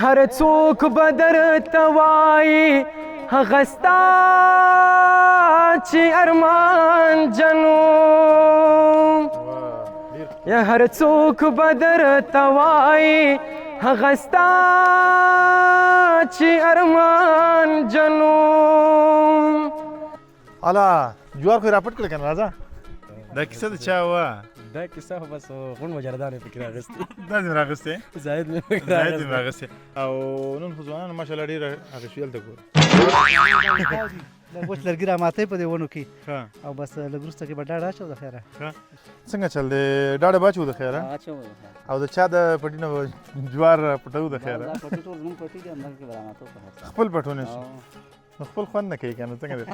هر څوک به درته وایي هغه ستا چې ارمان جنو. یا هر څوک به درته وایي هغه ستا چې ارمان جنو. الا جوار خو راپټ کړ کنه، راځه. دا کیسه د چا وه؟ دا کیسه خو بس غونډ مجردانو پکې راغستې. دا دې راغستې؟ زاهد مې پکې زاهد دې راغستې. او نن خو ځوانانو ماشاءالله ډېره هغه شوي، هلته ګوره. لږ وچ لرګي راماتوي په دې ونو کې او بس لږ وروسته کې به ډاډه اچو د خیره. څنګه چل دی؟ ډاډه به اچو د خیره او د چا د پټي نه جوار پټو د خیره؟ دا پټي ټول زموږ پټي دي، همدغه کې به راماتو په هر څه. خپل پټونه شي نو خپل خوند نه کوي که نه؟ څنګه دی؟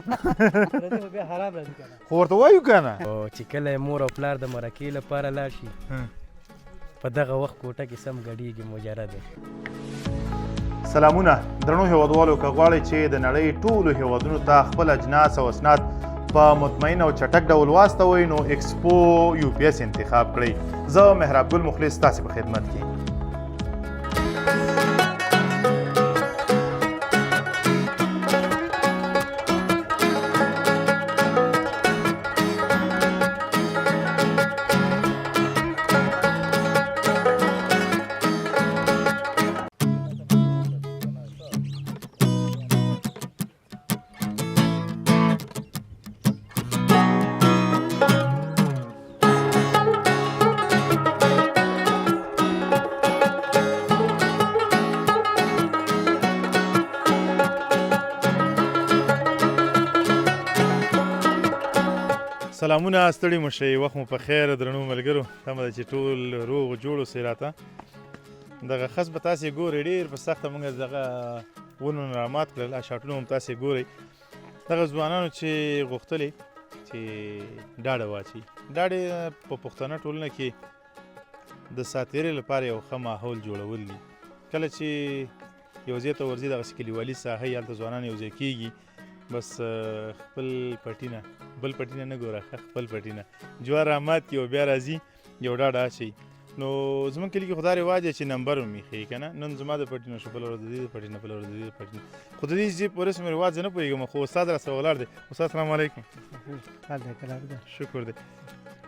بیا حرام راځي که نه؟ خو ورته وایو که نه. چې کله یې مور او پلار د مرکې لپاره لاړ شي، په دغه وخت کوټه کې سم ګډېږي مجرد. سلامونه درنو هیوادوالو، که غواړئ چې د نړۍ ټولو هیوادونو ته خپل اجناس او اسناد په مطمئن او چټک ډول واستوئ نو اکسپو یو پی اس انتخاب کړئ. زه محراب ګل مخلص تاسې په خدمت کې. سلامونه، ستړي مو شئ، وخت مو په خیر درنو ملګرو. تمه ده چې ټول روغ جوړ اوسئ. راته دغه خس به تاسې ګورئ، ډېر په سخته موږ دغه ونو نه رامات کړل، شاټونه هم تاسې ګورئ. دغه ځوانانو چې غوښتلې چې ډاډه واچي، ډاډې په پښتنه ټولنه کې د ساتیرې لپاره یو ښه ماحول جوړول دي. کله چې یو ځای ته ورځي، دغسې کلیوالي ساحه یې، هلته ځوانان یو ځای کېږي، بس خپل پټینه بل پټینه نه ګوره، خپل پټینه جوار رامات کړي او بیا راځي یو ډاډه اچوي. نو زموږ کلي کې خو دا رواج دی چې نمبر هم ایښی که نه، نن زما د پټي نه شو، بله ورځ د دې د پټي نه، بله ورځ د دې د پټي نه. خو د دې ځای په رسم رواج زه نه پوهېږم، خو استاد راسره ولاړ دی. استاد سلام علیکم. شکر دی.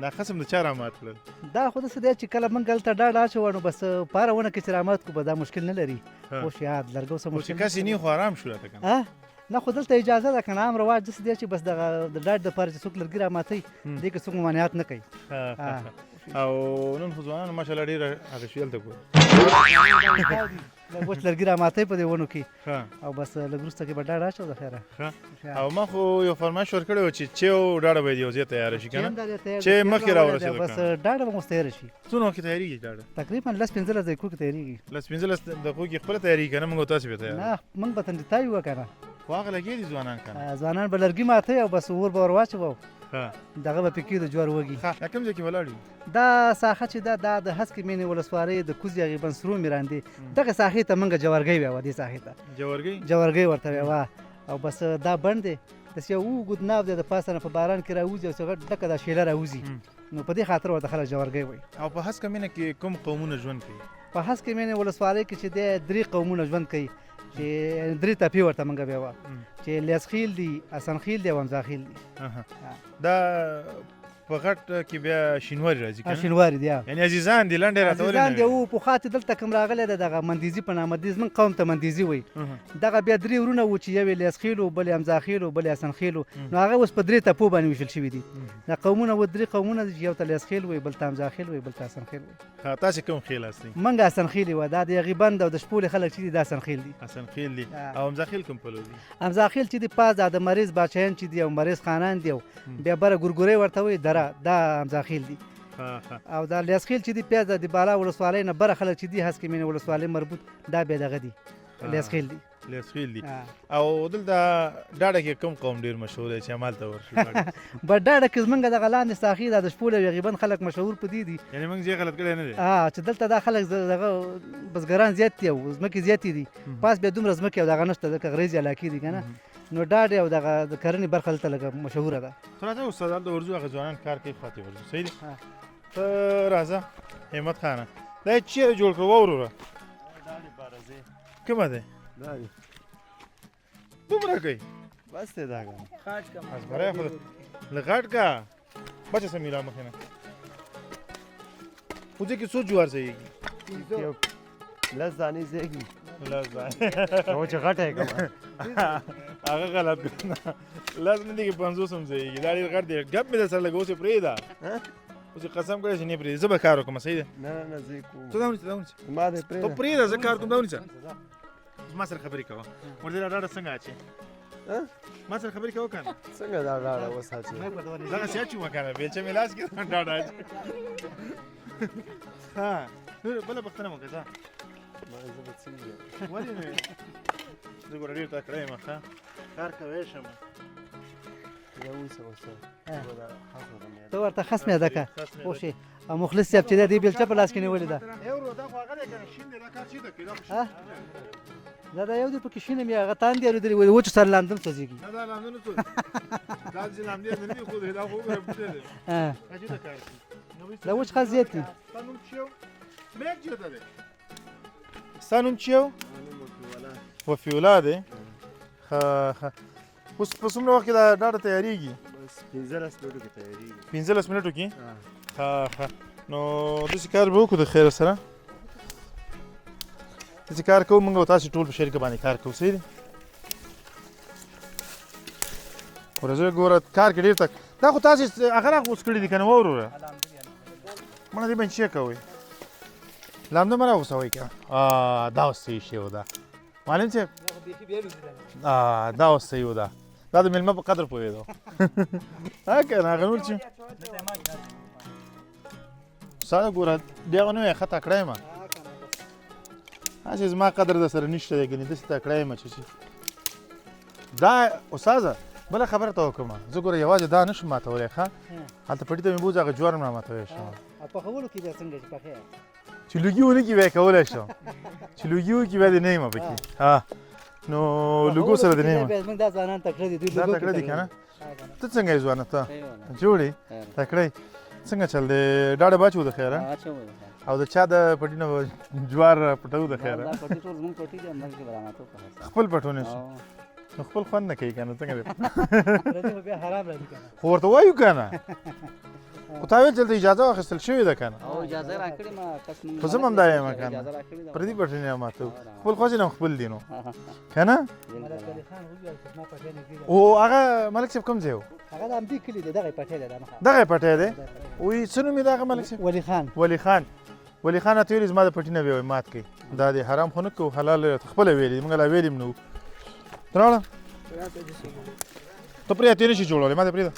دا قسم د چا رامات کړل؟ دا خو داسې دی چې کله موږ هلته ډاډه اچوو نو بس په هره ونه کې چې رامات کړو به دا مشکل نه لري. اوس یاد لرګو څه مشکل چې کس یې نه خو آرام شو راته که نه؟ نه، خو دلته اجازه ده که نه، عام رواج داسې دی چې بس دغه د ډاډ دپاره چې څوک لرګي راماتوي دې کې څوک ممانعت نه کوي. او نن خو ځوانانو ماشاءالله ډېره هغه شوي، هلته ګوره. لږ وچ لرګي راماتوي په دې ونو کې او بس لږ وروسته کې به ډاډه اچو د خیره. او ما خو یو فرمایش ورکړی و چې چې او ډاډه باید یو ځای تیاره شي که نه، چې مخکې راورسېدو بس ډاډه به مو تیاره شي. څونه وخت کې تیارېږي ډاډه؟ تقریبا 10-15 دقیقو کې تیارېږي. 10-15 دقیقو کې خپله تیارېږي که نه؟ موږ تاسې به تیار نه، موږ به تندې تای وو که نه. خو هغه لګیا دي ځوانان که نه؟ ځوانان به لرګي ماتوي او بس اور به ور واچوو، دغه به پکې د جوار وږي. دا کوم ځای کې ولاړ یو؟ دا ساحه چې ده دا د هسکې مینې ولسوالۍ د کوزې هغې بنسرو میراندې دغه ساحې ته موږ جوارګۍ ویوه. دې ساحې ته جوارګۍ؟ جوارګۍ ورته ویوه. او بس دا بند دی، داسې یو اوږد ناو دی، د پاسه نه په باران کې راوځي او څه غټ ډکه دا شیله راوځي، نو په دې خاطر ورته خلک جوارګۍ وایي. او په هسکه مینه کې کوم قومونه ژوند کوي؟ په هسکې مینې ولسوالۍ کې چې دی درې قومونه ژوند کوي، چې درې تپې ورته موږ ویوه، چې لیاسخیل دي، حسنخیل دی او حمزاخیل دي. دا په غټ کې بیا شینواري راځي که نه؟ شینواري دي، یعنې عزیزان دي، لنډې راته ولې عزیزان دي. او پخوا چې دلته کوم راغلی دی دغه مندیزي په نامه دي، زموږ قوم ته مندیزي وایي. دغه بیا درې ورونه وو چې یو یې لیاسخیل و، بل یې حمزاخیل و، بل یې حسنخیل و. نو هغه اوس په درې تپو باندې ویشل شوي دي. دا قومونه و درې قومونه دي چې یو ته لیاسخیل وایي، بل ته حمزاخیل وایي، بل ته حسنخیل وایي. تاسې کوم خیل یاستئ؟ موږ حسنخیل یو. دا د یغي بند او د شپولې خلک چې دي دا حسنخیل دي. حسنخیل دي. او حمزاخیل کوم پلو دي؟ حمزاخیل چې دي پاس دا د مریض باچایان چې دي او مریض خانان دي او بیا بره ګورګورې ورته وایي دره، دا حمزاخیل دي. او دا لیاسخیل چې دي پیاز د بالا ولسوالۍ نه بره خلک چې دي هسکې مینې ولسوالۍ مربوط دا بیا دغه دي لیاسخیل دي. لیاسخیل دي. او دلته ډاډه کې کوم قوم ډیر مشهور دی چې همالته ورشو؟ په ډاډه کې زمونږ دغه لاندې ساحې دا د شپولې او یغیبند خلک مشهور په دې دي. یعنې موږ ځای غلط کړی نه دی؟ چې دلته دا خلک دغه بزګران زیات دي او ځمکې زیاتې دي، پاس بیا دومره ځمکې او دغه نشته ځکه غریزې علاقې دي که نه، نو ډاډې او دغه د کرنې برخه دلته لږه مشهوره ده. ته راځه استاد، هلته ورځو، هغه ځوانان کار کوي خواته ورځو. صحیح دی؟ ته راځه همت خانه، دا یې چېرې جوړ کړو وروره؟ ډاډې بارزې. کومه دی؟ دا دی. دومره کوي؟ بس دی دا کنه. بس برای خو له غټ کا بچه سمیلا مخې نه. خو دې کې څو جوار ځایږي؟ یو لس دانې ځایږي. لس دانې. هو چې غټه یې کومه. هغه غلط کنه. لس نه دي کې 50 هم ځایږي. دا ډېر غټ دی. ګپ مې در سره لګوه، اوس یې پرېږده. اوس یې قسم کړی چې نه پرېږدي. زه به کار وکړم، صحیح ده؟ نه نه نه، زه یې کوم. ته دا ونیسه، دا ونیسه. ما دې پرېږده. ته پرېږده، زه کار کوم. دا ونیسه. زما سره خبرې کوه. ور دې ډاډه څنګه اچي؟ ما سره خبرې کوه که نه؟ څنګه دا ډاډه اوس اچي؟ دغسې اچومه که نه، بېلچه مې لاس کې ډاډه اچي. ها نور بله پوښتنه وکړه ځه. زه به څنګه یم؟ ولې نه وې؟ زه ګوره ډېر تکړه یم، ښه کار کوی شم. ته ورته خس مې ادا کړه، پوه شې. او مخلص صاحب چې دی دې بېلچه په لاس کې نیولې ده. دا دا یو دی پکې شین مې هغه تاندې اورېدلې وایي وچ سر لاندم سوځېږي. نه دا لامده نه سوځي، دا چې لامدې نه دي خو دا خو وګوره بوټی دی. عجیبه کار کوي. دا وچ خس زیات دي. ستا نوم څه و؟ میک چېرته دی؟ ستا نوم څه و؟ وفیولا دی. ښه ښه. اوس په څومره وخت کې دا ډاډه تیارېږي؟ بس 15 منټو کې تیارېږي. 15 منټو کې؟ ښه ښه. نو داسې کار به وکړو د خیره سره، داسې کار کوو موږ او تاسې ټول په شریکه باندې کار کوو، صحیح دی؟ ګوره زه ګوره کار کې ډېر تک دا خو تاسې هغه راغوڅ کړي دي که نه وروره؟ مړه دې باندې څه کوئ؟ لامده مه راغوڅوئ که نه. دا اوس صحیح شی و ده معلم صاحب. دا اوس صحیح و ده. دا د مېلمه په قدر پوهېدو. ها که نه هغه نور چې ساده ګوره بیا نه وایې ښه تکړه یم. هسې زما قدر در سره نشته دی، ګنې داسې تکړه یم چې دا استاذه بله خبره ته وکړم. زه ګوره یوازې دا نه شم ماتولی، ښه هلته پټي ته مې بوځه، هغه جوار هم راماتولی شم. پخولو کې بیا څنګه چې پخې چې لوګي ونه کړي بیا یې کولی شم، چې لوګي وکړي بیا دې نه یم پکې. ها نو لوګو سره دې نه یم. زموږ دا ځوانان تکړه دي، دوی دا تکړه دي که نه؟ ته څنګه یې ځوانه؟ ته جوړ یې؟ تکړه یې؟ څنګه چل دی؟ ډاډه به اچوو د خیره؟ او د چا د پټي نه به جوار پټوو د خیره؟ دا پټي ټول زموږ پټي دي، همدغه کې به راماتو په هر څه. خپل پټونه شي نو خپل خوند نه کوي که نه؟ څنګه دی؟ بیا حرام راځي که نه؟ خو ورته وایو که نه؟ خو تا ویل چې دلته اجازه واخیستل شوې ده که نه؟ او اجازه راکړې ما کس مونږ خو زه هم دا یم که نه، پردي پټي نه ماتو، خپل خو هم خپل دي نو که نه؟ او هغه ملک صاحب کوم ځای و؟ هغه د همدې کلي دی، دغه پټی دی. دغه پټی دی. وایي څه نوم یې د هغه ملک صاحب؟ ولي خان. ولي خان. ولي خان راته ویلي زما د پټي نه به مات کړي، دا دی حرام خو نه کوو، حلال راته خپله ویلي، موږ لا ویلي هم نه وو. ته راوړه. ته پرېږده، ته یې نه شي جوړولی، ما ته پرېږده.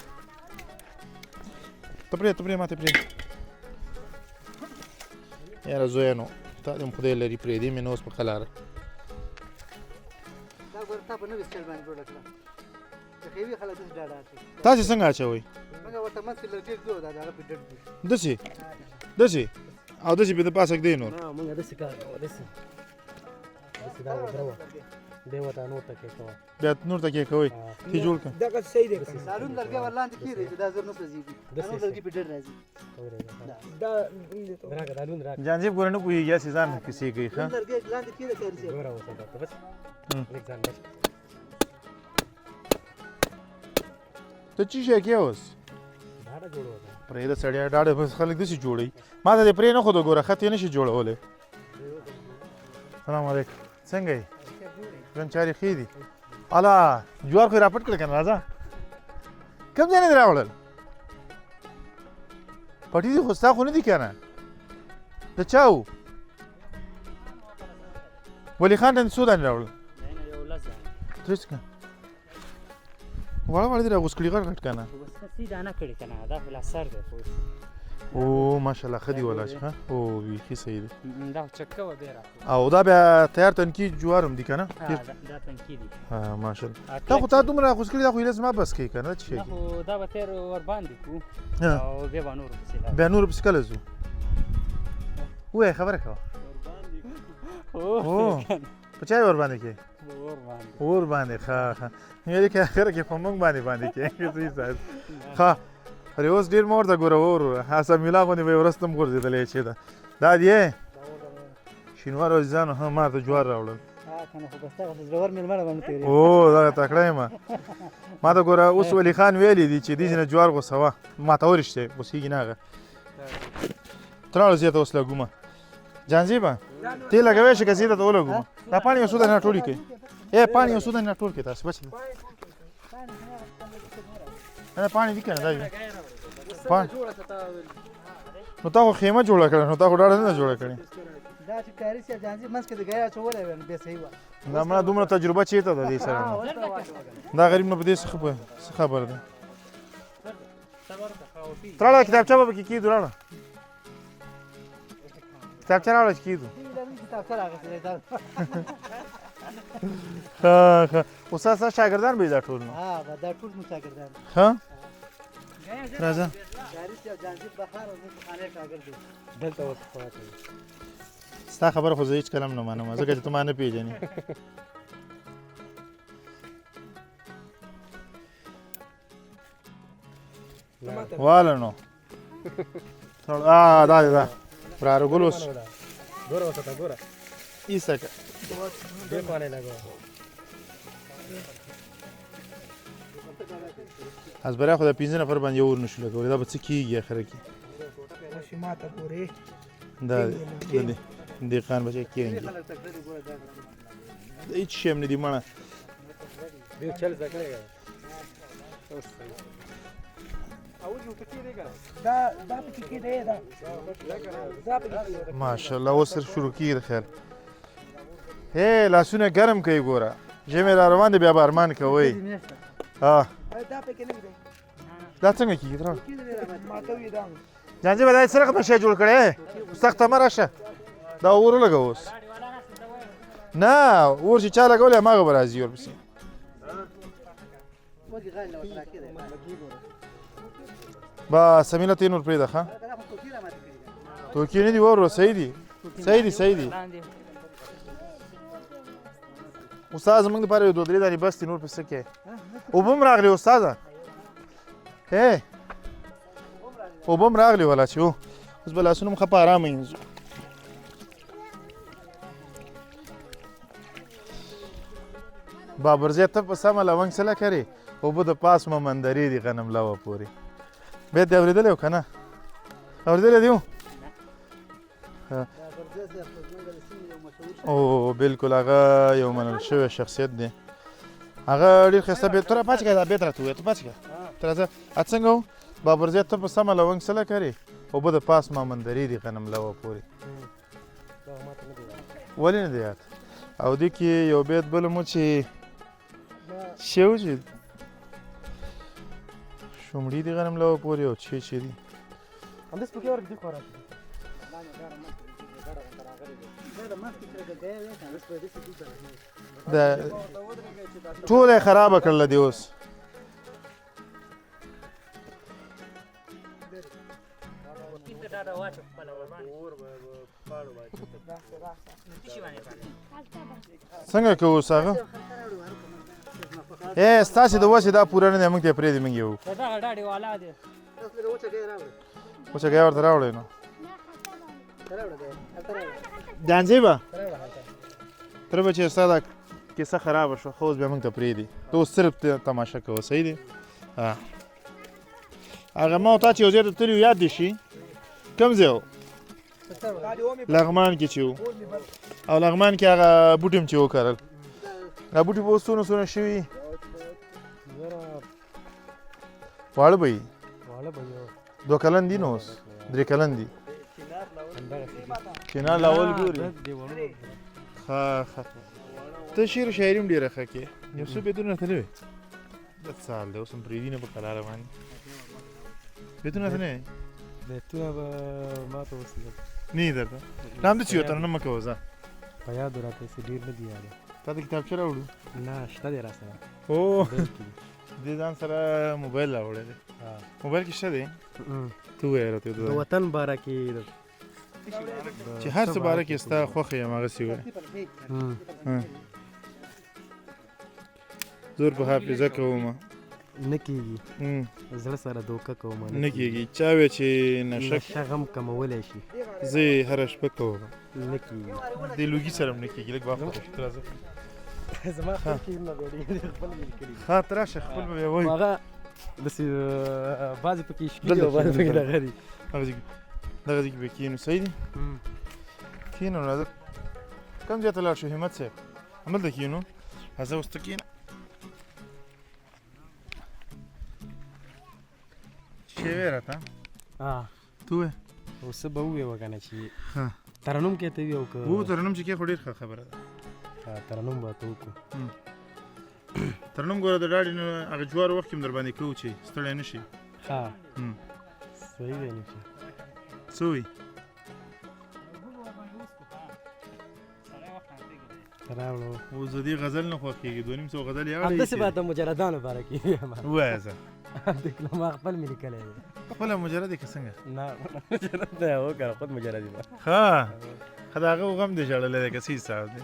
ته پرېږده، ته پرېږده، ما ته پرېږده. یاره زویه نو تا دې هم خدای لري، پرېږدې مې نه اوس په ښه لاره. دا ګوره تا په نوي سټایل باندې جوړه کړه، چې خیوي خلک داسې ډاډه اچوي. تاسې څنګه اچوئ؟ موږ ورته منځ کې لرګی ږدو، دا د هغه په ډډ ږدو. داسې داسې او داسې پې د پاسه ږدئ نور؟ نه موږ داسې کار کوو، داسې داسې دا ودروه، دی ورته نور تکیه کوه، بیا نور تکیه کوئ، تی جوړ کړه. دغه صحیح دی. سالون لرګی ور لاندې کېږي چې دا زر نه سوځېږي، دا نور لرګي په ډډ راځي. دا راکړه، دا لون راکړه. جانزیب ګوره نه پوهېږي، هسې ځان کیسې کوي. ښه لرګی لاندې کېږي کاري صاحب. ګوره اوس درته بس لږ ځان بچ. ته چی شی کې اوس؟ ډاډه جوړوه. پرېږده سړیه، ډاډه بس خلک داسې جوړوي. ما ته دې پرې نه ښوده ګوره، ښه ته یې نه شي جوړولی. سلام علیکم، څنګه یې؟ ژوند چارې ښې دي؟ الا جوار خو یې راپټ کړل که نه؟ راځه، کوم ځای نه دې راوړل؟ پټي دي خو ستا خو نه دي که نه؟ د چا و؟ ولي خان ته دې څو دانې راوړل؟ ترې څه که واړه واړه دې راغوڅ کړي، غټ غټ که نه؟ بس دانه کړي که نه، دا خو لا سر دی. پوه او ماشاءالله ښه دي ولا چې. ښه او بیخي صحیح دی. دا خو چکه وه بیا راکړه. او دا بیا تیار تنکي جوار هم دي که نه؟ دا تنکي دي. ها ماشاءالله. دا خو تا دومره راغوڅ کړي، دا خو یې زما بس کوي که نه؟ څه شی؟ دا خو دا به تیار ورباندې کړو او بیا به نورو پسې لاړ. بیا نورو پسې کله ځو؟ ووایه خبره کوه. او په چا یې ورباندې کې؟ اور باندې. ښه ښه، ویل کې اخر کې په موږ باندې باندې کې صحیح. ښه خو اوس ډېر مه ورته ګوره وروره، سمیلا غوندې به یې ورځ ته هم غورځېدلی چې ده. دا دی شینوارو عزیزانو، ها ما ته جوار راوړل. کنه خو بس دغه زړور مېلمه را باندې تېرېږي. او دغه تکړه یم. ما ته ګوره اوس ولي خان ویلي دي چې دې ځینې جوار غوسوه، ما ته ورشته غوسېږي نه هغه. تراړه زیاته اوس لګومه. جانزیبه تی لګوي شي که زه درته ولګوم؟ دا پاڼې یو څو دانې راټولې کړئ. ای پاڼې یو څو دانې راټول کړئ تاسو بچ ده. نه پاڼې دي که نه دا وي پاڼې. نو تا خو خیمه جوړه کړه، نو تا خو ډاډه نه ده جوړه کړې. دا چې کاري صاحب جانزیب منځ کې د ګیا اچولی وی نو بیا صحیح وه. دا مړه دومره تجربه چېرته ده دې سره؟ دا غریب نه په دې څه خبر ده؟ تراړه کتابچه به پکې کېږدو، راړه کتابچه راوړه چې کېږدو. کتابچه راغستې ده. ښه ښه استاد ستا شاګردان به یې دا ټول نو؟ ها دا ټول زموږ شاګردان. ښه راځه. کاري صاحب جانزیب بهار او زموږ پخوانی شاګرد دی. دلته اوس پاته دی. ستا خبره خو زه هېڅ کله هم نه منم، ځکه چې ته ما نه پېژنې. واله نو دا دی دا وراره ګل اوس ګوره ورته ته ګوره. ایسته که. ډېر پاڼې لګوه. ازبریا خو د 5 نفر باندې یو اور نه شو لګولی، دا به څه کېږي اخره کې؟ ماته ګورې. دا دی دهقان بچی کېږي. هېڅ شی هم نه دي مړه. ډېر چل زده کړی. دا دا پکې کې دی، دا دا پکې. ماشاءالله اوس شروع کېږي د خیر. هی لاسونه ګرم کوي ګوره، ژمی را روان دی بیا به ارمان کوئ. ها دا پکې نه دی. دا څنګه کېږي؟ تراوه ماته وي دا. جانزیبه دا یې څه رقم شی جوړ کړی؟ سخته مه راشه، دا اور ولګوه اوس. نه اور چې چا لګولی هماغه به راځي ورپسې. بس سمیله ته یې نور پرېږده. ښه توکې نه دي وروره، صحیح دي صحیح دي صحیح دي. استاد زموږ دپاره یو دوه درې دانې بس دي، نور په څه کې؟ اوبه هم راغلې استاده. هی اوبه هم راغلې ولا چې اوس به لاسونه هم ښه په ارامه وینځو. بابرزیه ته په سمه لونګ څه لکرې؟ اوبه د پاس ممندرې دي غنم لوه پورې. بیا دې اورېدلی و که نه؟ اورېدلی دی و؟ او بالکل هغه یو منل شوی شخصیت دی، هغه ډېر ښایسته بیت. ته راپاڅېږه، دا بیت راته ووایه. ته پاڅېږه، ته راځه. څنګه و؟ بابرزیه ته په سمه لونګ څه لکرې؟ اوبه د پاس مامندرې دي غنم لوه پورې. ولې نه دی یاد؟ او دې کې یو بیت بل مو چې شی و چې شومړي دي غنم لوه پورې او چې چې دي. همداسې پکې ورکړي خوراک. دا ټوله یې خرابه کړله دې اوس. څنګه کوو اوس هغه؟ ای ستاسې د وسې دا پوره نه دی، موږ ته یې پرېږدي، موږ یې وکړو. دغه ډاډې والا دی. وچه ګیا ورته راوړئ نو. جانزیبه تره بچې ستا دا کیسه خرابه شوه، خو اوس بیا موږ ته پرېږدي، ته اوس صرف تماشه کوه. صحیح دی؟ هغه ما او تا چې یو ځای ته تللي وو یاد دې شي؟ کوم ځای و؟ لغمان کې چې وو، او لغمان کې هغه بوټي هم چې وکرل، دا بوټي به اوس څونه څونه شوي؟ واړه به وي، 2 کلن دي نو اوس 3 کلن دي. چنار لا اول ګوري. ښه ښه ته شعر و شاعري هم ډېره ښه کې، یو څو بیتونه راته نه وې؟ دا څه حال دی اوس هم پرېږدي نه په قلاره باندې. بیتونه راته نه وې؟ بیتونه به ما ته اوس نه دي درته؟ نه همداسې یو ترنم مه کوه ځه. په یادو راته څه ډېر نه دي یاد. تا ته کتابچه راوړو؟ نه شته دی راسره. او دې ځان سره موبایل راوړی دی. موبایل کې شته دی؟ ته ووایه راته. د وطن باره کې چې هر څه باره کې ستا خوښه یې هماغسې ووایه. زور په حافظه کومه نه کېږي، زړه سره دوکه کومه نه کېږي. چا وی چې نشه غم کمولی شي، زه یې هره شپه کوم نه کېږي. د لوګي سره هم نه کېږي. لږ واخله راځه. زما خپل شعرونه بیا ډېر خپل مې لیکلي. ښه، ته راشه، خپل به بیا وایو. هغه داسې بعضې پکې عشقي دي او بعضې پکې دغه دي. دغه ځای کې به کښېنو، صحیح دی؟ کښېنو، راځه. کوم ځای ته لاړ شو همت صاحب؟ همدلته کښېنو. راځه اوس ته کښېنه. شی وایې راته؟ ته ووایه. اوس څه به ووایو که نه چې ترنم کې ته وي او که وو ترنم چې کې خو ډېر ښه خبره ده. ترنم به ورته وکړو. ترنم ګوره د ډاډې نه هغه جوار وخت کې هم در باندې کوو چې ستړی نه شي. ښه، صحیح دی. نو څه وایي؟ راوړو. اوس د دې غزل نه خوښېږي، 250 غزل یې همداسې به د مجردانو باره کې ووایه. زه ما خپل مې لیکلی دی. خپله مجرد یې که څنګه؟ نه، مجرد دی وکړه، خود مجرد یم. ښه ښه، د هغه غم دې ژړلی دی که څه حساب دی؟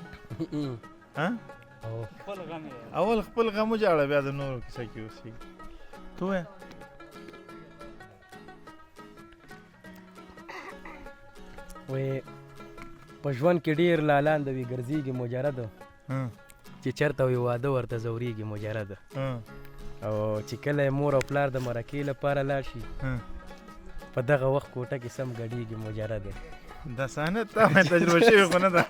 ها؟ خپل غم یې اول خپل غم وژاړه، بیا د نورو کیسه کې اوسېږي. ته ووایه. وایي په ژوند کې ډېر لالانده وي، ګرځېږي مجرد، چې چېرته وي واده ورته ځورېږي مجرد، او چې کله یې مور او پلار د مرکې لپاره لاړ شي په دغه وخت کوټه کې سم ګډېږي مجرد. دا صحنه تا مې تجربه شوې خو نه ده.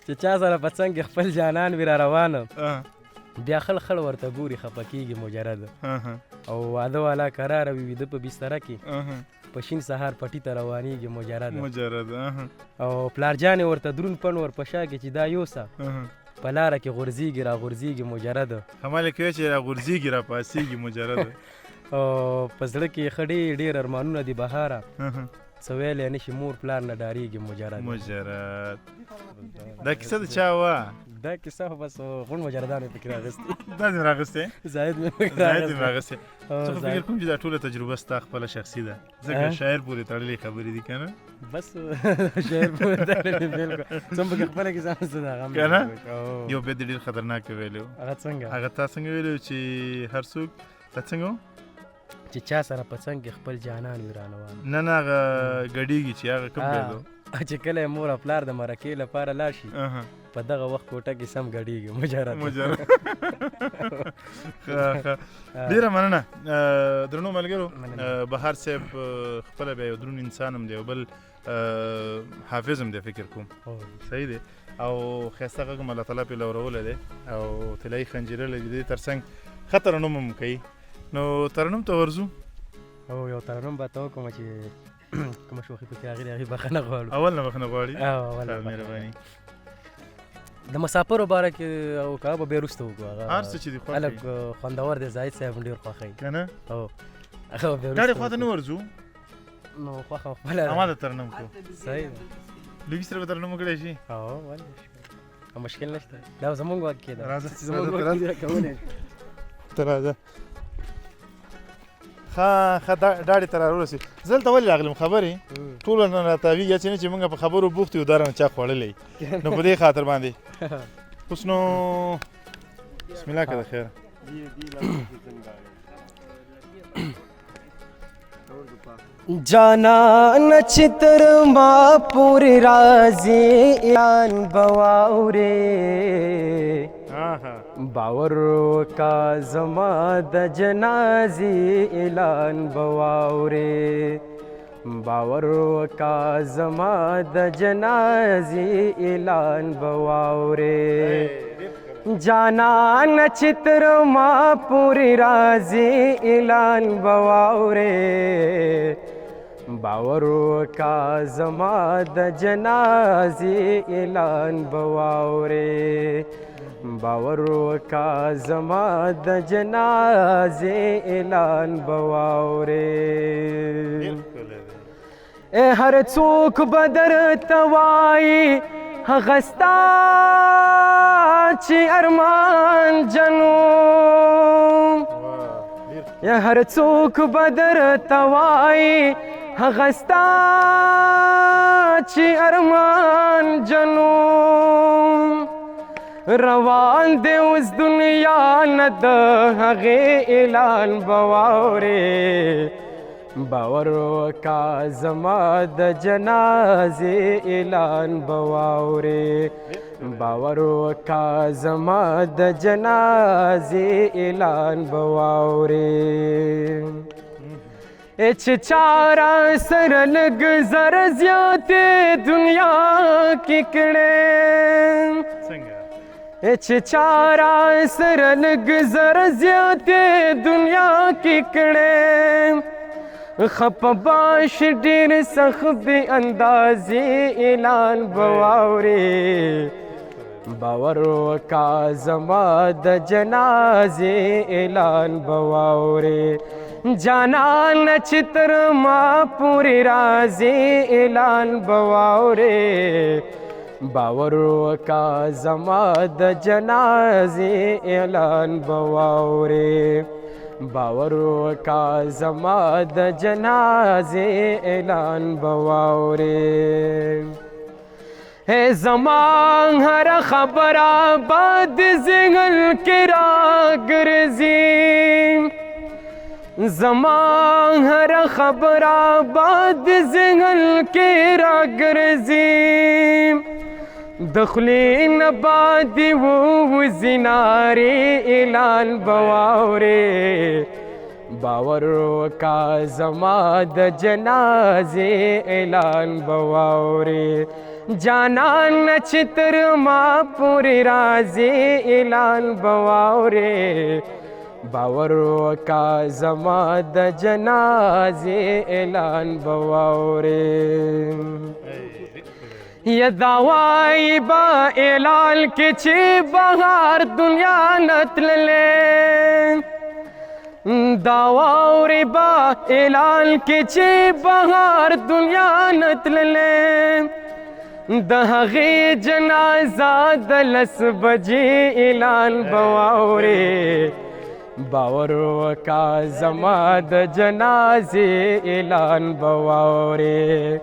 چې چا سره په څنګ کې خپل جانان وي را روانه، بیا خړ خړ ورته ګوري، خفه کېږي مجرد. او واده والا کراره وي ویده په بستره کې، په شین سهار پټي ته روانېږي مجرد. مجرد. او پلار جان یې ورته درون پڼ ور په شا کې چې دا یوسه، په لاره کې غورځېږي را غورځېږي مجرد. هماله کوي چې را غورځېږي را پاسېږي مجرد. او په زړه کې یې ښه ډېر ډېر ارمانونه دي بهاره، څه ویلی نه شي مور پلار نه ډارېږي مجرد. مجرد. دا کیسه د چا وه؟ دا کیسه خو بس غونډ مجردانو پکې راغستې. دا دې راغستې؟ زاهد مې پکې زاهد دې راغستې. زه خو فکر کوم چې دا ټوله تجربه ستا خپله شخصي ده، ځکه شاعر پورې تړلې خبرې دي که نه؟ بس شاعر پورې تړلې بلکل. څه هم پکې خپله کیسه هم څه ده هغه هم که نه؟ یو بیت دې ډېر خطرناک ویلی و. هغه څنګه؟ هغه تا څنګه ویلی و چې هر څوک دا څنګه و؟ چې چا سره په څنګ کې خپل جانان وي رانوان. نه نه، هغه ګډېږي چې هغه کوم بیت و؟ چې کله یې مور او پلار د مرکې لپاره لاړ شي په دغه وخت کوټه کې سم ګډېږي مجرد. مجرد. ښه ښه، ډېره مننه درنو ملګرو. بهار صاحب خپله بیا یو درون انسان هم دی او بل حافظ هم دی، فکر کوم صحیح دی، او ښایسته غږ هم الله تعالی پرې لورولی دی او طلایي خنجره لري. د دې ترڅنګ ښه ترنم هم کوي. نو ترنم ته ورځو. او یو ترنم به ته وکړم چې کومه شوخي پکې راغلې هغې بښنه غواړو. اول نه بښنه غواړي؟ اول نه. مهرباني. د مسافرو باره کې او که به بیا وروسته وکړو. هغه هر څه چې دې خوښ هلک خوندور دی، زاهد صاحب هم ډېر خوښوي که نه؟ هو، هغه به بیا ډاډې وروسته خوا ته نه ورځو؟ نو خوښه خپله ده. هماغه ترنم کوو. صحیح ده. لوګي سره به ترنم وکړی شي؟ هو، ولې مشکل نشته، دا زمونږ واک کې ده. راځه، زمونږ واک کې ده، کولی شو. ته راځه. ښه ښه، ډاډې ته راورسېد. زه دلته ولې راغلم خبرې ټول نه راتاوېږي، هسې نه چې موږ په خبرو بوخت یو، دا رانه چا خوړلی، نو په دې خاطر باندې اوس نو بسم الله که د خیره. جانان چې تر ما پورې راځي اعلان به واورې، باور وکا زما د جنازې اعلان به واورې، باور وکا زما د جنازې اعلان به واورې. جانان چې تر ما پورې راځي اعلان به واورې، باور وکا زما د جنازې اعلان به واورې، باور وکا زما د جنازې اعلان به واورې. هر څوک به درته وایي هغه ستا چې ارمان جنو، هر څوک به درته وایي هغه ستا چې ارمان جنو، روان دی اوس دنیا نه د هغې اعلان به واورې، باور وکا زما د جنازې اعلان به واورې، باور وکا زما د جنازې اعلان به واورې. چې چا را سره لږ زره زیاتې دنیا کې کړې، څنګه؟ چې چا را سره لږ زره زیاتې دنیا کې کړې، خپه باش ډېر سخت بې اندازې اعلان به واورې، باور وکا زما د جنازې اعلان به واورې. جانان چې تر ما پورې راځي اعلان به واورې، باور وکا زما د جنازې اعلان به واورې، باور وکا زما د جنازې اعلان به واورې. زما هر خبره باد ذهن کې راګرځي، زما هر خبره باد ذهن کې راګرځي، د خولې نه باد ووځي نارې اعلان به واورې، باور وکا زما د جنازې اعلان به واورې. جانان چې تر ما پورې راځي اعلان به واورې، باور وکا زما د جنازې اعلان به واورې. یا دا وایي به اعلان کې چې بهار دنیا نه تللې، دا واورې به اعلان کې چې بهار دنیا نه تللې، د هغې جنازه د 10 بجې اعلان به واورې، باور وکا زما د جنازې اعلان به واورې،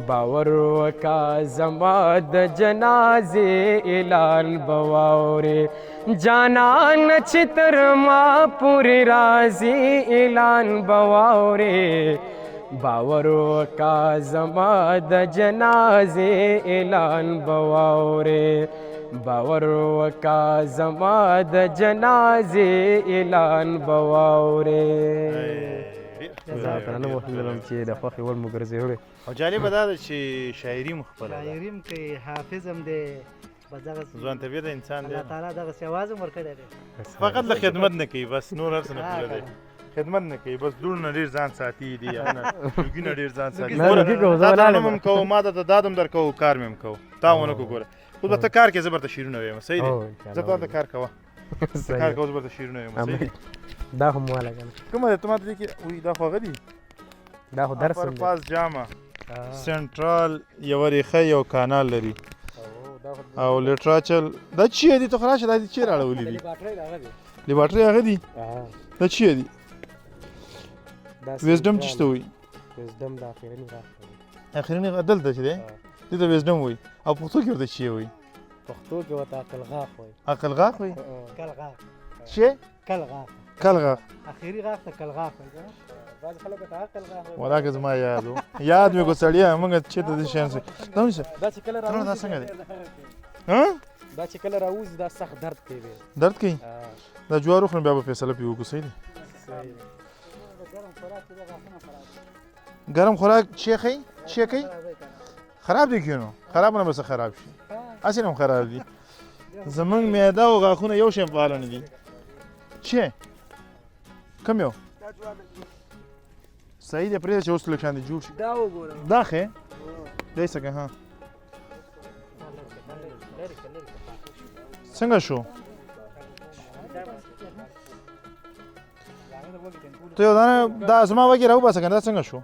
باور وکا زما د جنازې اعلان به واورې. جانان چې تر ما پورې راځي اعلان به واورې، باور وکا زما د جنازې اعلان به واورې، باور وکا زما د جنازې اعلان به واورې. زه ترانه وهلم چې د خوښې وړ مو ګرځېدلی. او جالبه دا ده چې شاعري مو خپله ده، شاعري هم کوي، حافظ هم دی، بس دغسې ځوان طبیعته انسان دی، الله تعالی دغسې اواز هم ورکړی دی. فقط له خدمت نه کوي، بس نور هر څه نه پوره دی، خدمت نه کوي، بس لوڼو نه ډېر ځان ساتي دي، لوګي نه ډېر ځان ساتي. نه، لوګي کوو، زه تا ولاړ ته یم. هم کوو، ما ته داد هم درکوو، کار مې هم کوو، تا ونه کو ګوره. اوس به ته کار کې، زه به درته شعرونه وایم، صحیح دی؟ زه ته کار کوه، ته کار کوه، زه به درته شعرونه وایم، صحیح دی؟ دا هم واله کنه. کومه ده؟ ته ما ته دې کې وایي دا خو هغه دي، دا خو درس هم دی. پاس جامه سنټرال یوه ریښه یو کانال لري او لټراچل دا چی دي؟ ته خو راشه، دا دي چیرې اړولي دي؟ لیبارټري هغه دي، دا چی دي؟ ویزډم چې څه ته وایي؟ ویزډم د اخرني غاښ دی. اخرني غاښ دلته چې دی، دې ته ویزډم وایي. او پښتو کې ورته چی وایي؟ پښتو کې ورته عقل غاښ وایي. عقل غاښ وایي؟ کل غاښ. چی؟ کل غاښ. کل غاښ. اخري غاښ ته کل غاښ وایي. بعضې خلک ورته عقل غاښ وایي. ولاکه زما یاد و، یاد مې کو سړیه، موږ چېرته دې شیان څه دا ونیسه. دا چې کله ترونه دا راوځي، څنګه دی؟ ها؟ دا چې کله راوځي دا سخت درد کوي بیا. درد کوي؟ دا جوار وخورم بیا به فیصله پرې وکړو، صحیح دی؟ ګرم خوراک چې ښیي؟ چې کوي؟ خراب دی کینو، خراب نه به څه خراب شي، هسې نه هم خراب دي. زمونږ معده او غاښونه یو شی فعاله نه دي. چې کوم یو؟ صحیح دی، پرېږده چې اوس لږ شان دې جوړ شي. دا وګوره، دا ښه دی څه که؟ ها څنګه شو؟ ته یو دانه دا زما وږی راوباسه که نه، دا څنګه شو؟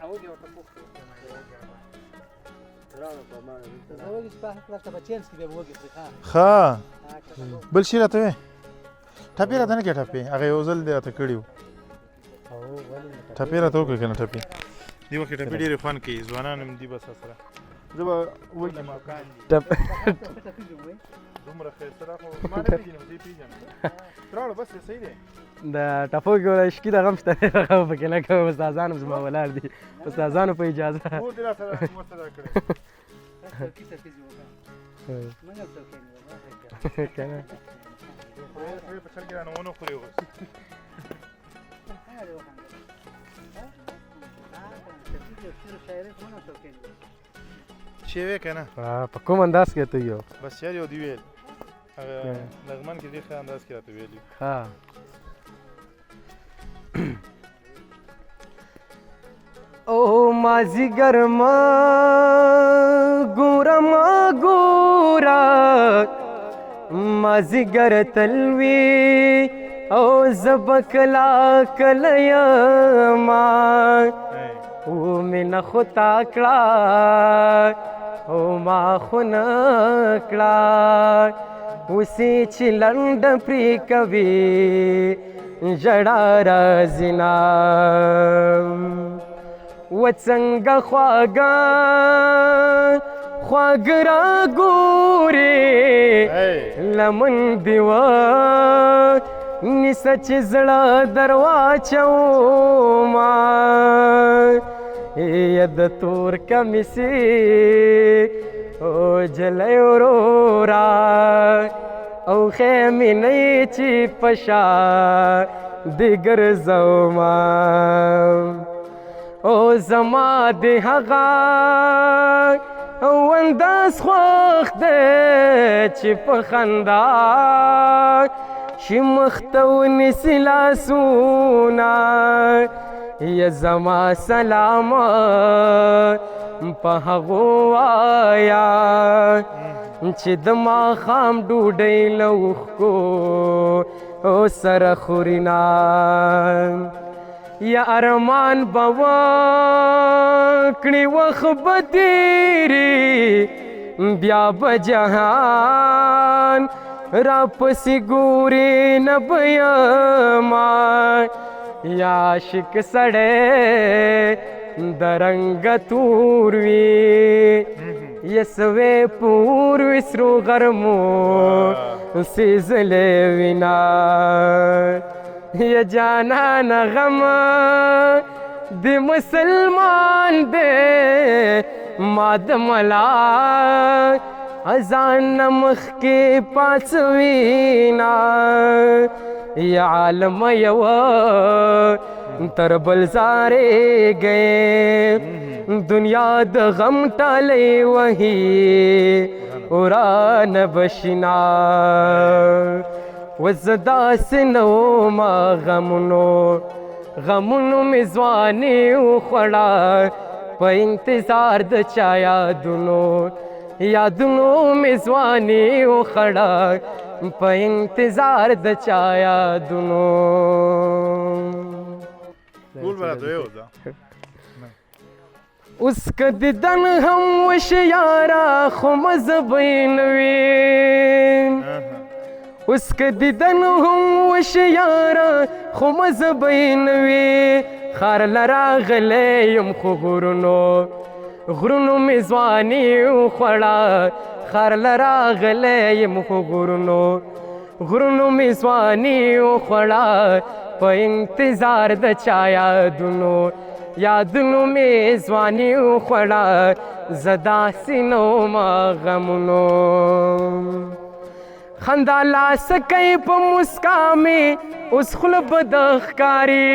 ښه بل شي راته وې؟ ټپې راته نه کوې؟ ټپې هغه یو ځل دې راته کړي وو، ټپې راته وکړه که نه. ټپې دې وخت کې ټپې ډېرې خوند کوي، ځوانان هم دي بس سره. زه به وږي ما ټپ دومره ښایسته دا خو ما نه پېژنم، زه یې پېژنم. راوړه بس صحیح دی. د ټپو کې ولا شکي د غم شته دی، هغه به پکې نه کوم. استادان هم زما ولاړ دي، استادانو په اجازه. مور دې را سره ورته دا کړی. که نه خدای په چل کې رانه ونه خوري اوس. شی وې که نه؟ په کوم انداز کې ته یو؟ بس یار یو دی ویل هغه لغمان کې ډېر ښه انداز کې راته ویلي. ها او مازیګر ما ګوره ما ګوره، مازیګر تلوي او زه به کله کله یمه، او مینه خو تا کړه او ما خو نه کړه، اوس یې چې لنډه پرې کوي ژړا راځي نه. و څنګه خواږه خواږه را ګورې لمن دې وه نیسه چې زړه در واچومه، یا د تور کمیسي او جلۍ وروره، او خیمې نه یې چې په شا دې ګرځومه، او زما د هغه انداز خوښ دی چې په خندا شي مخ ته ونیسي لاسونه، یا زما سلام په هغو وایا چې د ماښام ډوډۍ له اوښکو سره خوري نه. یا ارمان به وکړي وخت به تېري، بیا به جهان راپسې ګوري نه به یمه، یا عاشق سړی د رنګه تور وي، یسوې پور وي سرو غرمو سیزلې وینا، یا جانان غم د مسلمان دی ما د ملا ځان نه مخکې پاڅوینا، یا عالم یوه تر بل زارېږي، دنیا د غم ټالۍ وهي ورانه به شینا. وزه داسې نه ومه غمونو غمونو مې ځواني وخوړه، په انتظار د چا یادونو یادونو مې ځواني وخوړه، په انتظار د چا یادونو. ټول به راته ویې دا. اوس که دیدن هم وشي یاره خو مزه به یې نه وي، اوس که دیدن هم وشي یاره خو مزه به یې نه وي، ښار له راغلی یم خو غرونو غرونو مې ځواني وخوړه، ښار له راغلی یم خو غرونو غرونو مې ځواني وخوړه، په انتظار د چا یادونو یادونو مې ځواني وخوړه، زه داسې نه ومه غمونو. خندا لاس کوي په مسکا مې اوس خوله بده ښکاري،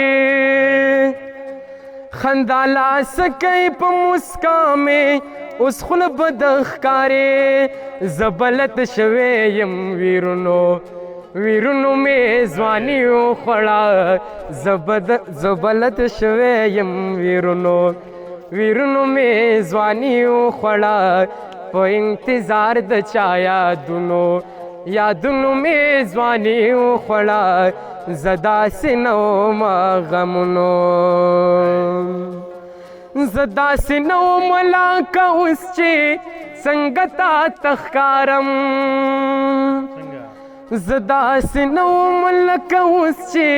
خندا لاس کوي په مسکا مې اوس خوله بده ښکاري، زه بلد شوی یم ویرونو ویرونو مې ځواني وخوړه، زه بلد شوی یم ویرونو ویرونو مې ځواني وخوړه، په انتظار د چا یادونو یادونو مې ځواني وخوړه، زه داسې نه ومه غمونو. زه داسې نه وم لکه اوس چې څنګه تا ته ښکارم، زه داسې نه وم لکه اوس چې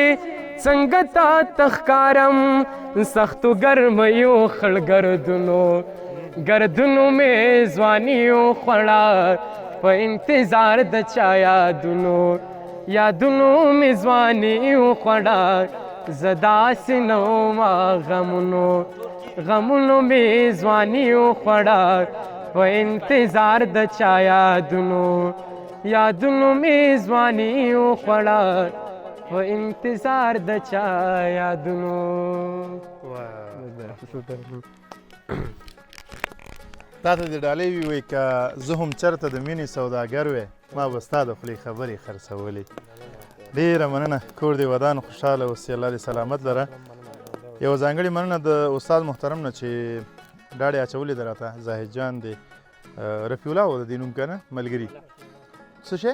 څنګه تا ته ښکارم، سختو ګرمیو خړ ګردونو ګردونو مې ځواني وخوړه په انتظار د چا یادونو، یادونو مې ځواني وخوړه زه داسې نه وم غمونو، غمونو مې ځواني وخوړه په انتظار د چا یادونو، یادونو مې ځواني وخوړه په انتظار د چا یادونو. تا ته دې ډالۍ وي، وایي که زه هم چېرته د مینې سوداګر وی ما به ستا د خولې خبرې خرڅولې. ډېره مننه، کور دې ودان، خوشحاله اوسې، الله دې سلامت لره. یوه ځانګړې مننه د استاد محترم نه چې ډاډې اچولې ده راته، زاهد جان دی، رفیع الله و د دې نوم که نه ملګري څه شی؟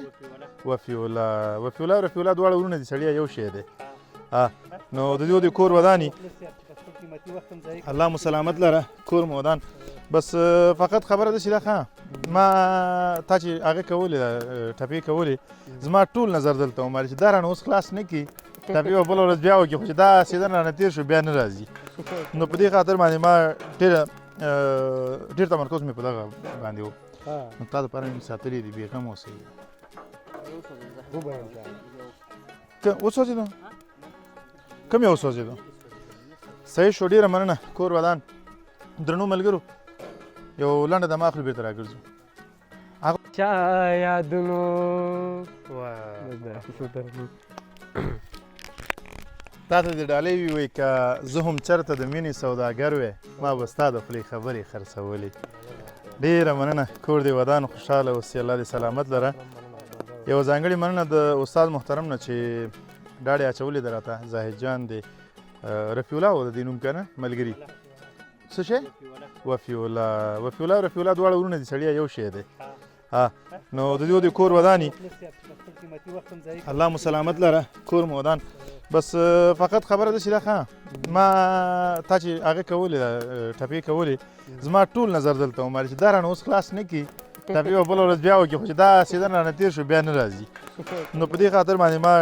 وفیع الله. وفیع الله رفیع الله دواړه وروڼه دي سړیه، یو شی دی. نو د دې د کور وداني، الله مو سلامت لره، کور مو ودان. بس فقط خبره داسې ده ښه، ما تا چې هغه کولې ټپې کولې، زما ټول نظر دلته ومالي چې دا رانه اوس خلاص نه کړي، ټپې به بله ورځ بیا وکړي، خو چې دا سیزن رانه تېر شو بیا نه راځي. نو په دې خاطر باندې ما ډېر تمرکز مې په دغه باندې و. نو تا دپاره مې ساتلي دي، بېغمه اوسئ. وسوځېدو؟ کوم یو وسوځېدو؟ صحیح شو، ډېره مننه، کور ودان. درنو ملګرو یو لنډه دمه اخلو، بېرته راګرځو. چا یادونو. تا ته دې ډالۍ وي، وایي که زه هم چېرته د مینې سوداګر وی ما به ستا د خولې خبرې خرڅولې. ډېره مننه، کور دې ودان، خوشحاله اوسې، الله دې سلامت لره. یوه ځانګړې مننه د استاد محترم نه چې ډاډې اچولې ده راته، زاهد جان دی، رفیع الله و د دې نوم که نه ملګري څه شی؟ وفیع الله. وفیع الله رفیع الله دواړه وروڼه دي سړیه، یو شی دی. نو د دې د کور وداني، الله مو سلامت لره، کور مو ودان. بس فقط خبره داسې ده ښه، ما تا چې هغه کولې ټپې کولې، زما ټول نظر دلته ومالي چې دا رانه اوس خلاص نه کړي، ټپې به بله ورځ بیا وکړي، خو چې دا سیزن رانه تېر شو بیا نه راځي. نو په دې خاطر باندې ما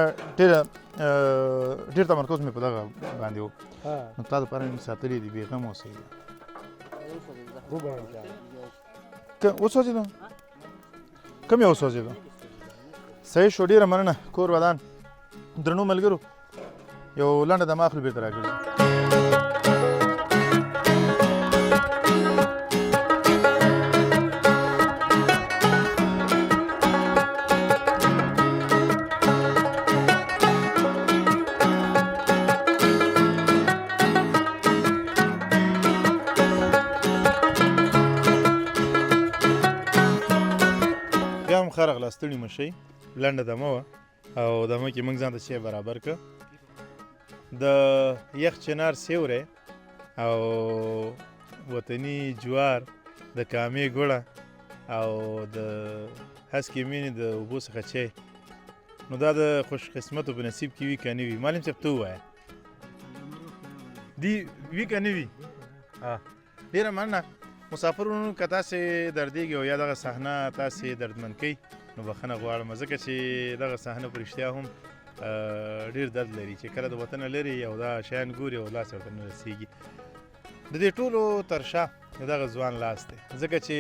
ډېر تمرکز مې په دغه باندې و. نو تا دپاره مې ساتلي دي، بېغمه اوسئ. وسوځېدو؟ کوم یو وسوځېدو؟ صحیح شو، ډېره مننه، کور ودان. درنو ملګرو یو لنډه دمه اخلو، بېرته راګرځو. بیا هم ښه راغله، ستړي مه شئ، لنډه دمه وه او دمه کې موږ ځان ته چای برابر کړ. د یخ چنار سیوری او وطني جوار، د کامې ګوړه او د هسکې مینې د اوبو څخه چای، نو دا د خوش قسمتو په نصیب کې وي که نه وي؟ معلم صاحب ته ووایه دی وي که نه وي؟ ډېره مننه مسافر ورونو، که تاسې دردېږي او یا دغه صحنه تاسې دردمن کوي نو بخښنه غواړم، ځکه چې دغه صحنه په رښتیا هم ډېر درد لري چې کله د وطنه لرې او دا شیان ګوري او لاس یې ورته نه رسېږي. د دې ټولو تر شا دغه ځوان لاس دی، ځکه چې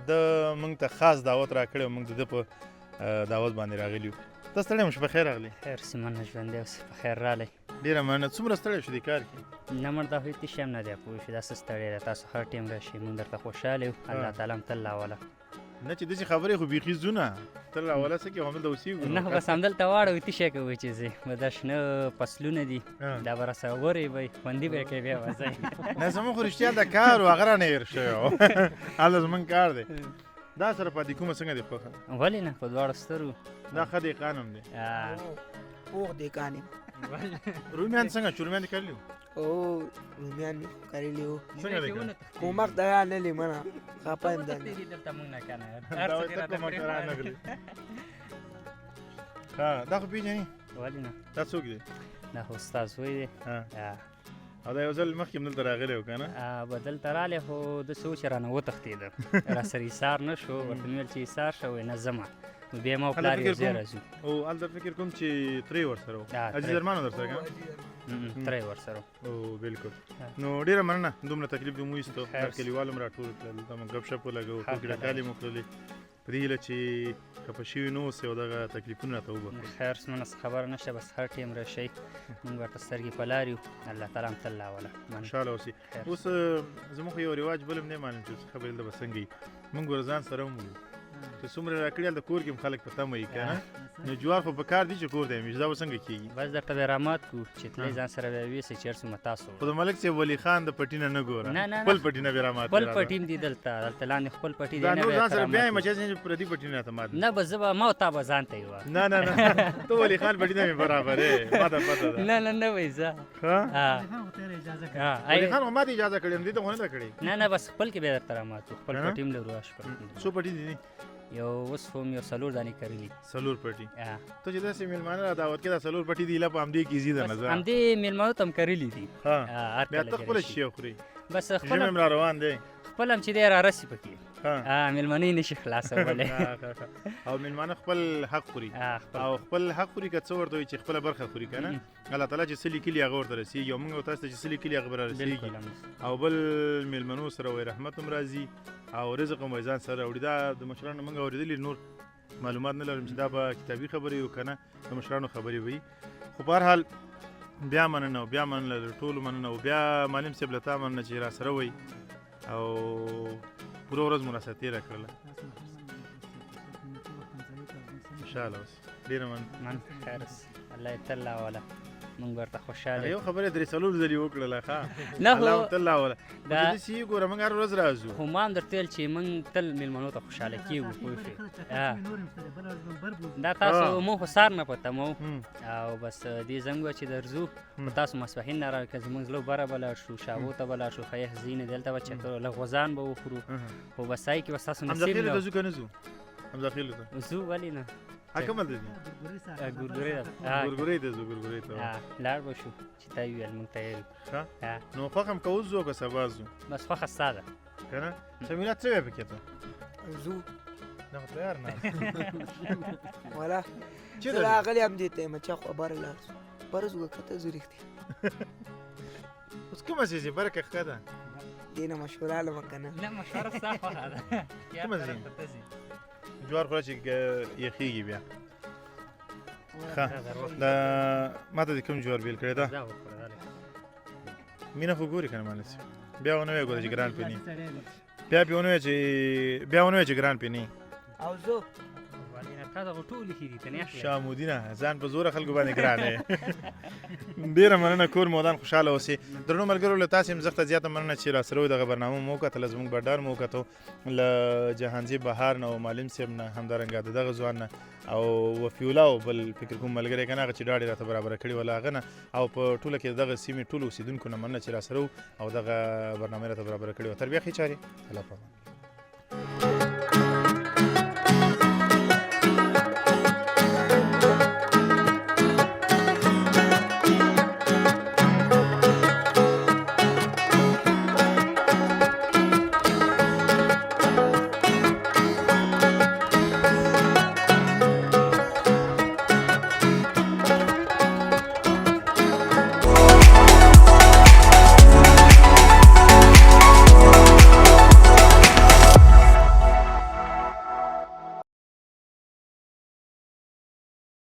ده موږ ته خاص دعوت راکړی او موږ د ده په دعوت باندې راغلي یو. ته ستړی مه شو، په خیر راغلې. خیر سي، مننه، ژوندی اوسې، په خیر راغلی. ډېره مننه. څومره ستړی شو دې کار کې؟ نه مړ، دا خو هېڅ شی هم نه دی پوه شو، دا څه ستړی دی. تاسو هر ټایم راشئ، موږ درته خوشحاله یو، الله تعالی هم تل راوله. نه چې داسې خبرې خو بیخي ځونه، تل راوله څه کې همدلته اوسېږو. نه بس همدلته واړوو، ته شی کوو چې ځې، بس دا شنه فصلونه دي، دا به راسره ورېبئ، خوندي به یې کوې، بیا به ځئ. نه زموږ خو رښتیا د کار و، هغه رانه هېر شوی و، هلته زموږ کار دی. دا سره پاتې کومه څنګه دی خوښه؟ ولې نه، په دواړو سترګو. دا ښه دهقان هم دی. پوخ دهقان یم. رومیان څنګه شو؟ رومیان دې کرلي وو؟ او رومیان مې کرلي وو. څنګه دې کړل؟ کومک د رانلې منه، خفه یم دننه. دلته موږ نه که نه، دا هر څه وایي دې ته راته کومک پرېښودل. رانغلې. ښه، دا خو پېژنې؟ ولې نه؟ دا څوک دی؟ دا خو ستا زوی دی. او دا یو ځل مخکې هم دلته راغلی و که نه؟ به دلته راغلی، خو داسې و چې رانه وتښتېده، راسره ایسار نه شو. ورته مې ویل چې ایسار شه، وایي نه ځمه. نو بیا ما او هلته پلار یو فکر ځای کوم راځو. او هلته فکر کوم چې ترې ورسره و. ترې. عزیز ارمان و درسره که نه؟ تره یې ورسره او بالکل. نو ډیره مننه، دومره تکلیف دې مو ویستو، دا کلیوال هم راټول کړل، دلته مو ګپ شپ ولګو، ټوکې ټکالې مو کړلې، په دې هیله چې خفه شوي نه اوسئ او دغه تکلیفونه راته وبخښئ. خیر څه خبره نشته، بس هر ټیم راشئ، موږ ورته سترګې په لار یو، الله تعالی هم تل راوله. خوشحاله اوسئ. اوس زموږ خو یو رواج بل هم دی معلوم چې خبرې دلته به څنګه وي، موږ ور ځان سره هم وړو چې څومره راکړي هلته کور کې هم خلک په تمه وي که نه، نو جوار خو په کار دي چې کور ته یې دا به څنګه کېږي؟ بس درته به رامات کړو چې تلئ ځان سره به یې ویسئ چې هر څومره تاسو خو د ملک صاحب ولي خان د پټي نه نه ګوره، نه نه خپل پټي نه به رامات خپل پټي هم دي دلته، دلته لاندې خپل پټي دی، دا نور ځان سره بیا یې مچه چې پردي پټي نه راته مات نه، بس زه به ما او تا به ځان ته یوه نه نه نه ته ولي خان پټي نه مې برابرې، ما ته پته ده. نه نه نه وایي زه ولي خان خو ما ته اجازه کړې، دې ته خو نه ده کړې. نه نه بس خپل کې به درته رامات کړو، خپل پټي هم لرو. څو پټي دي؟ یو اوس خو مې یو څلور دانې کرلي. څلور پټي؟ ته چې داسې میلمانه را دعوت کړې دا څلور پټي دي، لا په همدې کې ځي د نه ځه، همدې میلمانو ته هم کرلي دي. بیا ته خپله شی خوري؟ بس خپل ژمی هم را روان دی، خپل هم چې دی را رسي پکې، میلمانه یې نشي خلاصولی. او میلمانه خپل حق خوري، او خپل حق خوري که څه ورته وایي چې خپله برخه خوري که نه، الله تعالی چې څه لیکلي هغه ورته رسېږي، او موږ تاسو ته چې څه لیکلي هغه به را رسېږي. او بل میلمنو سره وایي رحمت هم راځي او رزق هم وایي ځان سره راوړي. دا د مشرانو موږ اورېدلي، نور معلومات نه لرم چې دا به کتابي خبرې وي که نه د مشرانو خبرې وي، خو په هر حال بیا مننه او بیا مننه له ټولو مننه، او بیا معلم صاحب له تا مننه چې را سره وئ او پوره ورځ مو راسره تېره کړله. خوشحاله اوسئ، ډېره مننه. خیر اوسئ، الله یې تل راوله، موږ ورته خوشحاله یو خبره درې څلور ځلې وکړله. ښه نه خو الله تل راوله، داسې یې ګوره موږ هره ورځ راځو. خو ما هم درته ویل چې موږ تل میلمنو ته خوشحاله کېږو، پوه شوې؟ دا تاسو موږ خو سهار نه په تمه وو، او بس دې زنګ وه چې درځو، خو تاسو ماسپښین نه راغی، که زموږ زړه بره به لاړ شو، شاوو ته به لاړ شو، ښه یخ ځای نه دلته به چکر له غوزان به وخورو، خو بس هغې کې به ستاسو نصیب نه ته ځو که نه ځو؟ حمزه خېلو ته ځو، ولې نه؟ کوم هلته ځي؟ ګورګورې ته. ګورګورې ته ځو، ګورګورې ته لاړ به شو چې تا وویل موږ تیار یو. ښه نو خوښ هم که اوس ځو که سبا ځو؟ بس خوښه ستا ده که نه؟ سمیرا څه وایې پکې ته؟ ځو. نه خو تیار نه ولا زه راغلی هم دې ته یم چې خو بره لاړ شو، بره ځو که ته ځو رښتیا. اوس کومه ځې بره که ښه ده؟ دې نه مشوره علمه که نه؟ نه مشوره ستا خوښه ده. کومه ځې؟ جوار خوره چې یخېږي بیا. ښه دا ما ته دې کوم جوار بیل کړی ده؟ مینه خو ګوري که نه مانسي بیا ونه وایي ګوره چې ګران پې نه، بیا پې ونه وایي چې بیا ونه وایي چې ګران پې نه. او زه تا دغه ټولې ښې دي، ته نه اخلې. شامودینه ځان په زوره خلکو باندې ګران یې. ډېره مننه، کور مو ودان، خوشحاله اوسې. درنو ملګرو له تاسې هم زښته زیاته مننه چې راسره وئ، دغه برنامه مو وکتله، زموږ بډار مو وکتو، له جهانزیب بهار نه او معلم صاحب نه، همدارنګه د دغه ځوان نه او وفي الله او بل فکر کوم ملګری که نه هغه چې ډاډ یې راته برابره کړې وه له هغه نه، او په ټوله کې د دغه سیمې ټولو اوسېدونکو نه مننه چې راسره وو او دغه برنامه یې راته برابره کړې وه. تر بیا ښې چارې، الله په امان.